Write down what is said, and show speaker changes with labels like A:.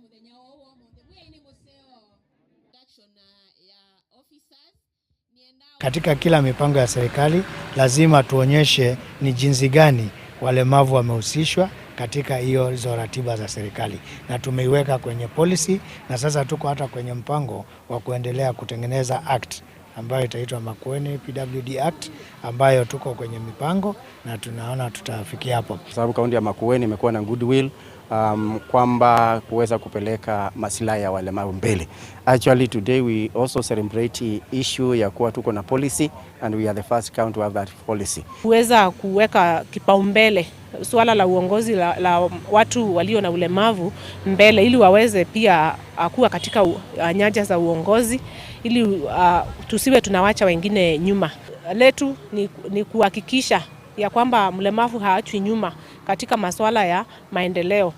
A: Muthenya wa umuthi Mwĩai nĩ mũseo induction ya officers.
B: Katika kila mipango ya serikali lazima tuonyeshe ni jinsi gani walemavu wamehusishwa katika hizo ratiba za serikali, na tumeiweka kwenye policy, na sasa tuko hata kwenye mpango wa kuendelea kutengeneza act ambayo itaitwa Makueni PWD Act, ambayo tuko kwenye mipango na tunaona tutafikia hapo.
C: Kwa sababu kaunti ya Makueni imekuwa na goodwill kwamba kuweza kupeleka maslahi ya walemavu mbele. Actually, today we also celebrate issue ya kuwa tuko na policy and we are the first county to have that policy.
D: Kuweza kuweka kipaumbele suala la uongozi la watu walio na ulemavu mbele ili waweze pia kuwa katika nyanja za uongozi ili tusiwe tunawacha wengine nyuma. Letu ni kuhakikisha ya kwamba mlemavu haachwi nyuma katika masuala ya maendeleo.